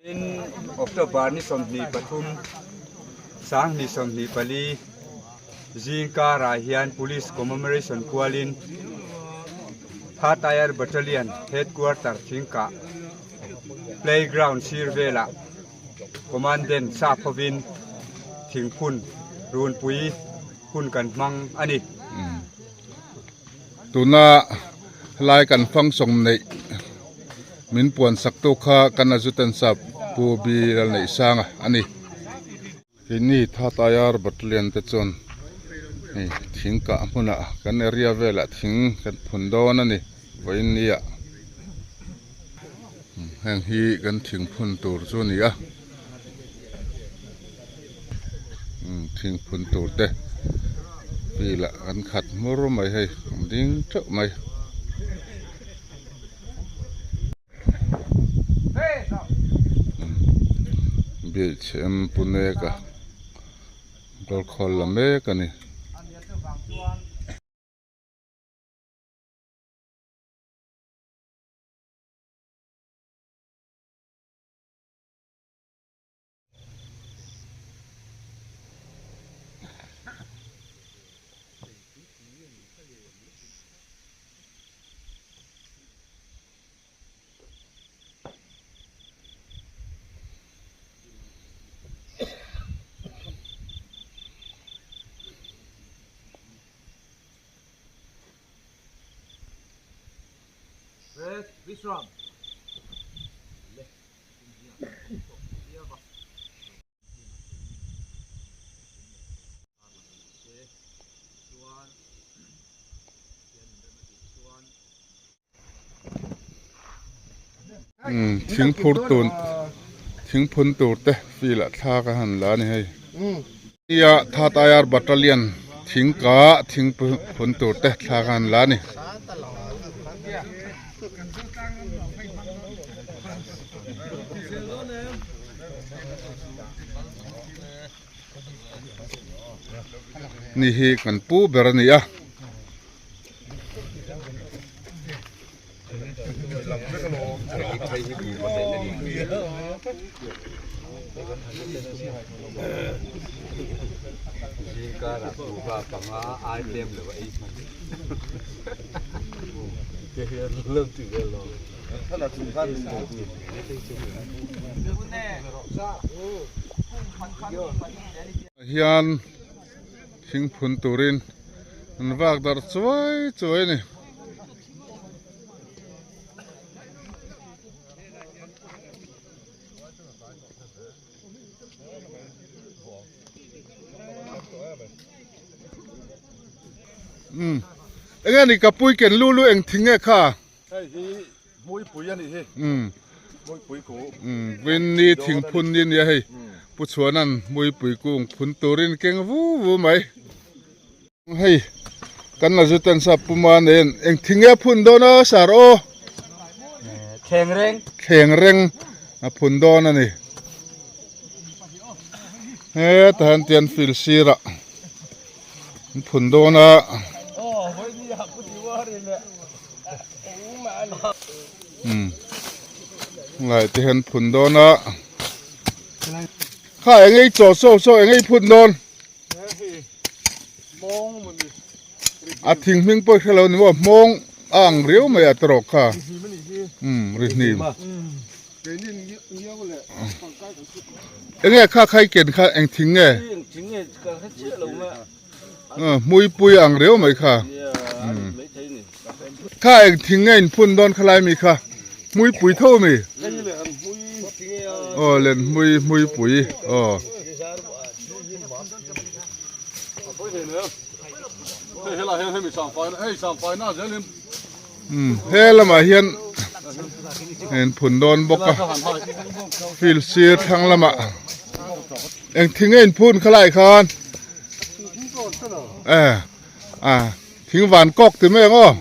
Tin, October ni 23, 2024 zing karah hian Police Commemoration kualin Thatayar Battalion Headquarter Thingkah Playground sir velah Commandant Sap hovin thingphun runpui hun kan hmang a ni. Tuna helai kan function neih min puan sak tu kha kan Adjutant Sap Pu B Lalneihsanga a ni. Keini Thatayar Battalion te chuan hei thing kah hmunah kan area velah thing kan phun dawn a ni vawiin nia. Heng hi kan thingphun tur chu a ni a thingphun tur te field ah an khat hmur mai hei an ding teuh mai. Bhim Pune ka kawlkhawl la mek a ni. Thingphur tun thingphun tur te field ah thla ka han la a ni hei. Nia Thatayar Battalion thingka thingphun tur te thla ka han la a ni. Ni hi kan pu ber a ni a. Hian thingphun turin an vak darh chuai chuai a ni. Umm enge ni ka pui ken lu lu eng thing nge kha? Hei hi Muipui a nih hi. Umm. Muipui ku. Umm Winnie thingphun ni ania hei. Pu Chhuanan Muipui kung phun turin keng vu vu mai. Hei kan la zu ten sap puma nen eng thing nge a phun dawn a sar aw. Thleng reng. Thleng reng a phun dawn a ni. Hetah hian tian field sirah an phun dawn a. Umm lai te hian phun dawn a. Kha eng ei chaw chaw chaw eng ei phun dawn. A thing hming pawh i hre lo ni maw hmawng a ang riau mai a tawrh kha umm ri hnim enge kha khai ken kha eng thing nge hmuipui a ang riau mai kha umm kha eng thing nge in phun dawn khalai mi kha hmuipui tho a mi aw len hmui hmuipui aw. Umm he lamah hian in phun dawn bawk a field sir thlang lamah eng thing nge in phun khalai khan eh a thing van kawk ti mai ang aw.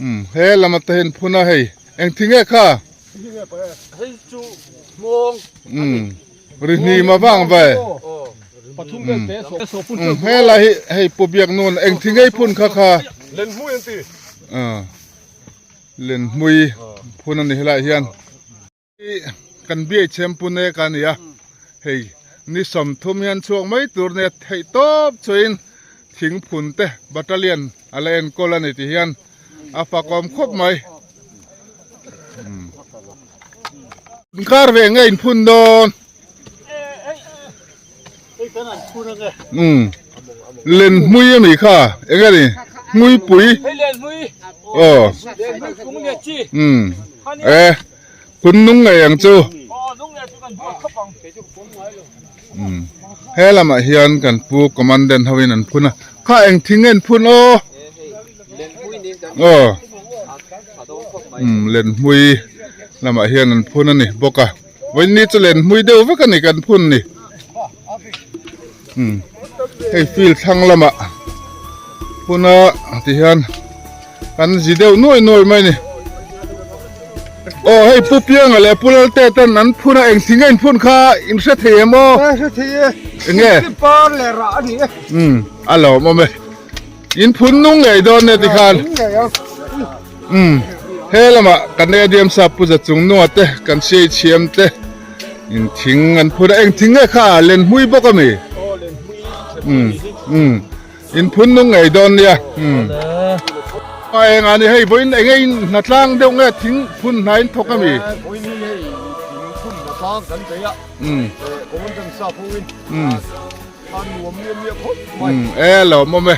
Umm he lama te hian phun a hei eng thi nge kha umm ri hnim a vang ve umm he lai hi hei pu biak nun eng thi ngei phun kha kha len hmui phun a ni helaiah hian. kan BHM Pune ka ni a hei ni 30 hian chhuak mai tur nia theih tawp chuin thingphun te battalion a la enkawl a ni ti hian a fakawm khawp mai kar ve nge in phun dawn len hmui a mi kha eng nge ni hmui pui aw e phun nung ngei ang chu he lamah hian kan pu commandant ho in an phun a kha eng thing nge an phun aw aw len hmui lamah hian an phun a ni bawk a vawiin chu len hmui deuh vek a ni kan phun ni hei field thlang lamah phun a tihian Kan zi deuh nuai nuai mai ni. Aw hei Pu Pianga leh Pu Lalte ten an phun a eng thing a in phun kha in hre thei em aw? Ka hre thei e. Enge? Thingthi par leh rah a ni e. Um a lawm awm e. In phun nung ngei dawn e tikhan. Nung ngei ang. Um he lamah kan ADM sap Pu Zachungnunga te kan CHM te in thing an phun a eng thing nge kha lenhmui bawk a mi? Aw lenhmui Um um. In phun nung ngei dawn nia. Umm. A eng a ni hei vawiin eng in hnatlang deuh nge thing phun hna in thawk a mi? Vawiin hi hei thing phun hnatlang kan bei a. Umm. Commandant sa phu in. Umm. A nuam miah miah khawp mai. Umm e lawm awm e.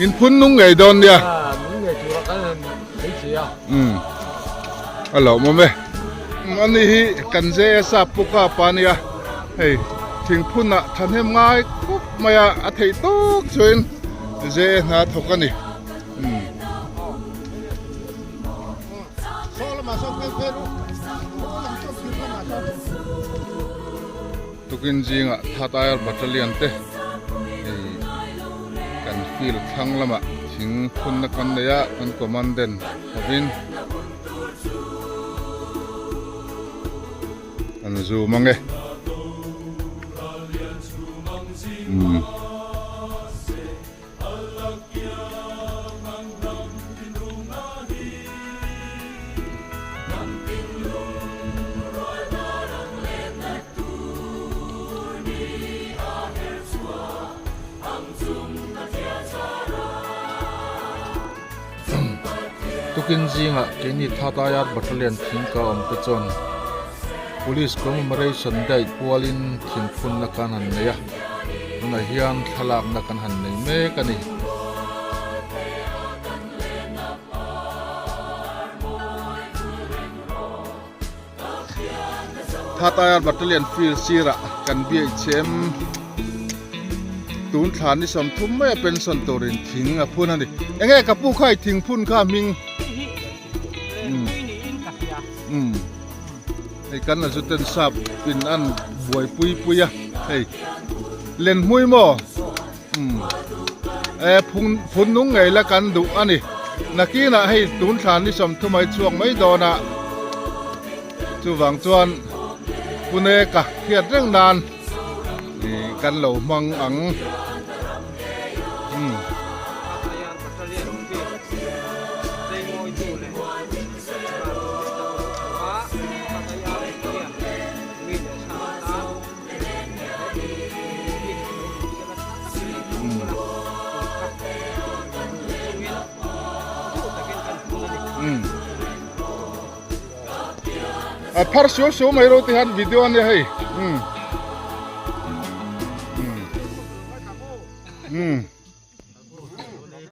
In phun nung ngei dawn nia. A nung ngei tura kan han bei che a. Umm. A lawm awm e. Ani hi kan JSA Puka pa nia hei thingphun ah thahnem ngai khawp mai a a theih tawk chuan JA hna thawk a ni. Tukin zingah Thatair Battalion te hei kan field thlang lamah thingphun na kan nei a kan commandant hovin. An zoom ange. Umm. Tukin zingah keini Thatayar Battalion thingka awm te chuan Police Commemoration Day pualin thingphunna kan han nei a, tunah hian thlalakna kan han nei mek a ni. Thatayar Battalion field sirah kan BHM tun thla ni 30 maia pension turin thing a phun a ni. Enge ka pu kha i thing phun kha hming? Umm hei kan la chu ten sap in an buai pui pui a hei len hmui maw umm e phung phun nung ngei la kan duh a ni nakinah hei tun thla ni 30 mai chhuak mai dawn a chuvang chuan pune ka hriat reng nan ih kan lo hmang ang umm. A phar suau suau mai ro ti han video ania hei um um.